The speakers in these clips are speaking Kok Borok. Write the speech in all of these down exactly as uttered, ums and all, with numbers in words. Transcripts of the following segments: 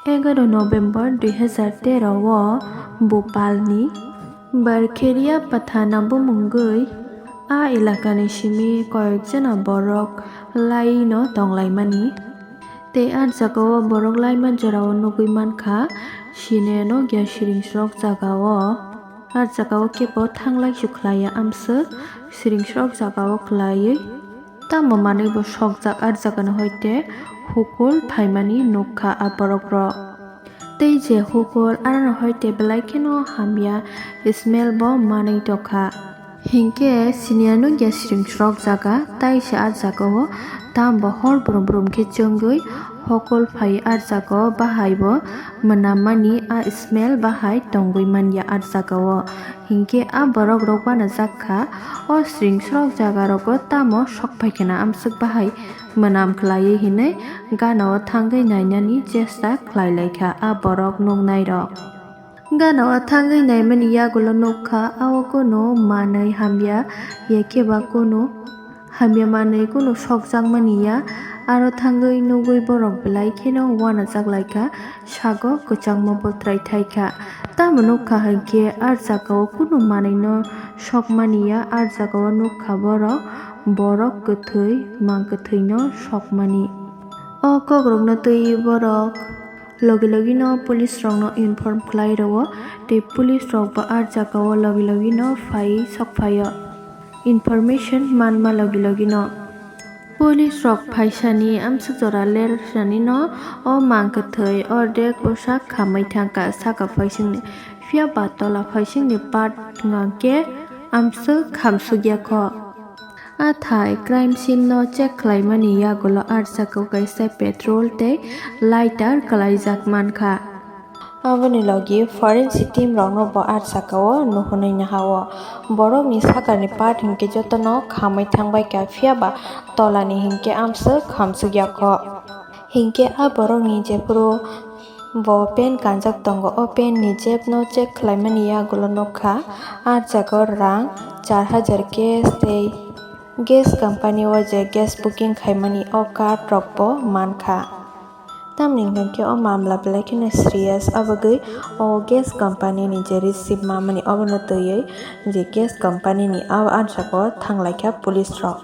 Egaroh November dui hazar tero o Bhopalni Barkheria Pathana bumungwi a elakani simi koyekjona borok laino tonglaimani. Tei a jagao borok laima jorao nugwi mankha, sine nokya siringsrok jagao. A jagao kebo thanglai su khlaiya amswk siringsrok jagao khlaiwi. Tamo manwi bo sokjak a jagani hoite hukul phaimani nukha a borokrok. Tei je hukul aroni hoite belai kheno hamya smell bo manwi tokha. Hinkhe siniya nukya siringsrok jaga, taisa a jagao tambo hor brum brum khe chwngwi hokol phai a jagao bahai bo mwnammani a smell bahai tongwi manya a jagao. Hinkhe a borok rok uanajak kha, o siringsrok jaga rogo tamo sok phai khna amswk bahai mwnam khlaiwi hinwi ganao thangwi nainani chesta khlai lai kha a borok nuknai rok. Ganao thangwi naimani yagulo nukha, ao kunu manwi hamya, ya khe ba kunu hamya manwi kunu sokjakmani ya. Aro thangwi nugwi borok belai kheno uanajak lai kha, sago kwchangma bwtrai thai kha. Tamo nukha hinkhe a jagao kunu manwino sokmani ya, a jagao nukha borok, borok kwthwi, mang kwthwino sokmani. O kokrokno twiwi borok logi logino police rokno inform khlai rwo, tei police rokbo a jagao logi logino phaiwi sokphaio. Information manma logi logino police rok phaisani amswk jora ler sanino o mang kwthwi ordek bwsak khamwi thangkha saka phaisingni, phiya ba tola phaisingni part hwnkhe amswk khamsukya kho. A thai crime scene no check khlaimani yagulo a jagao kaisa petrol tei lighter kwlaijak mankha. Aboni logi forensic team rokno bo a jagao nuhunwi nahao. Borokni sakani part hinkhe jotono khamwi thangbaikha, phiya ba tolani hinkhe amswk khamsukya kho. Hinkhe a borokni jephuru bo pen kanjak tongo, o pen ni jeb no check khlaimani yagulo nukha a jagao rang char hajar cash tei gas company o je gas booking khaimani o card rokbo mankha. Tamni hwnkhe o mamla belai kheno serious, abagwi o gas company ni je receipt mamani obono twiwi je gas company ni a answer o thanglaikha police rok.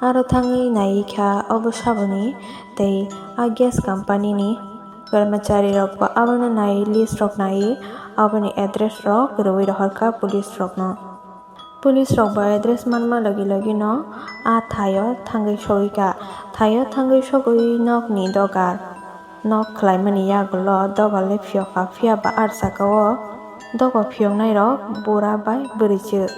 Aro thangwi naikha obo saboni tei a gas company ni karmachari rok bo abono naiwi list rok naiwi aboni address rok rwui rohorkha police rokno. Police rok bo address manma logi logi no a thaio thangwi sogwi kha. Thaio thangwi sogwi nokni dogar nok khlaimani yagulo dogar le phiyokha, phiya ba a jagao dogar phiyoknai rok bura bai bwrwichwk.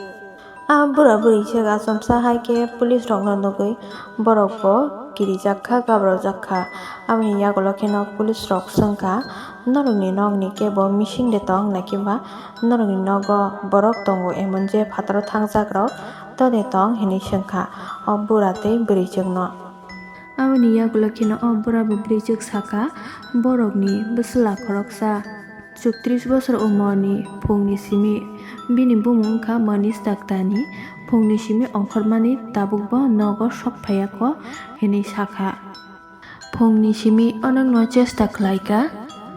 A bura bwrwichwk achomsa hai khe police rokno nugwi borok bo kirijak kha, gabrojak kha. Aboni yagulo kheno police rok swngkha, norokni nokni kebo missing de tong, nakhe ba norokni nogo borok tongo emon je phataro thangjak rok tode tong hinwi swngkha o bura tei bwrwichwkno. Aboni yagulo kheno o bura bai bwrwichwk sakha, borokni bwsla khoroksa chwktris bosor umorni phungni simi, bini bumung wngkha Manish Daktani, phungni simi ongkhormani tabukbo nogo sok phaiya kho hinwi sakha. Phungni simi onokno chesta khlaikha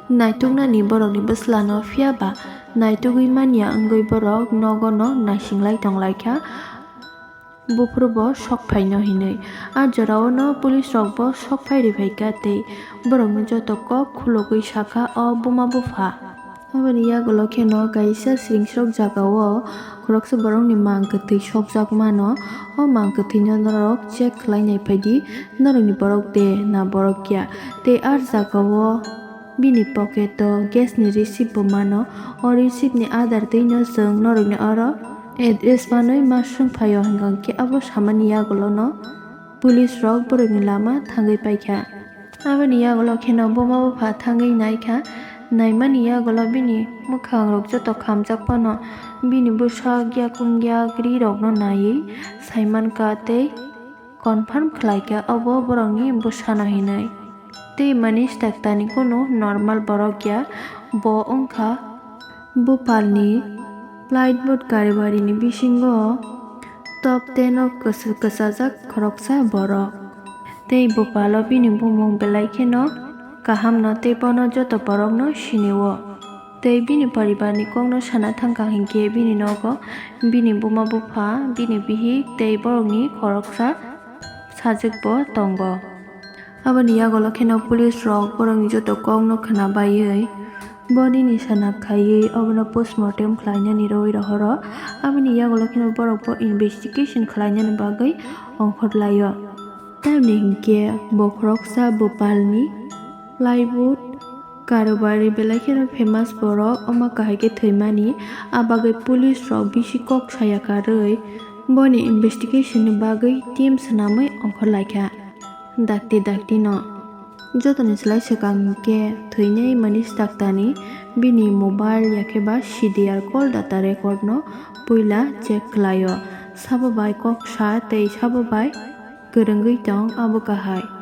naituknani borokni bwslano, phiya ba naitugwi manya wngwi borok nogono naisinglai tonglaikha. Buphuru bo sok phaino hinwi. A jorao no police rok bo sok phai riphaikha tei borokno joto kok khulugwi sakha o buma bupha. Aboni yagulo kheno kaisa siringsrok jagao khoroksa borokni mang kwthwi sokjak mano. O mang kwthwino norok check khlai nai phaidi, norokni borok de na borok ya. Tei a jagao bini pocket o gas ni receipt bo mano. O receipt ni adar twi no chwng norokni oro address manwi ma swng phaio hwnkha khe abo samani yagulo no police rok borokni lama thangwi paikha. Aboni yagulo kheno buma bupha thangwi naikha. Naimani yagulo bini mwkhang rok joto khamjak phano bini bwsak yak wngyak ri rokno naiwi saimankha tei confirm khlaikha obo borokni bwsano hinwi. Tei Manish Daktani kunu normal borok ya, bo wngkha Bhopalni plywood karibarini bisingo top ten o kwsa-, kwchajak khoroksa borok. Tei Bhopalo bini bumung belai kheno kahamno tei bono joto borokno sinio. Tei bini poribarni kokno sana thangkha hinkhe bini nogo bini buma bupha, bini bihik tei borokni khoroksa sajwkbo tongo. Aboni yagulo kheno police rok borokni joto kokno khna baiwi bo nini sana khaiwi obono postmortem khlainani rwi rohoro. Aboni yagulo kheno borok bo investigation khlainani bagwi ongkhorlaio. Tamni hinkhe bokhoroksa Bhopalni plywood karobari belai kheno famous borok, omo kahai khe thwimani, a bagwi police rok bisi kok saya karwi boni investigation ni bagwi team swnamwi ongkhorlaikha dakti dakti no. Jotoni slai swkang hinkhe thwinai Manish Daktani bini mobile yakheba C D R call data record no puila check khlaio, sabo bai kok sa tei sabo bai kwrwngwi tong abo kahai.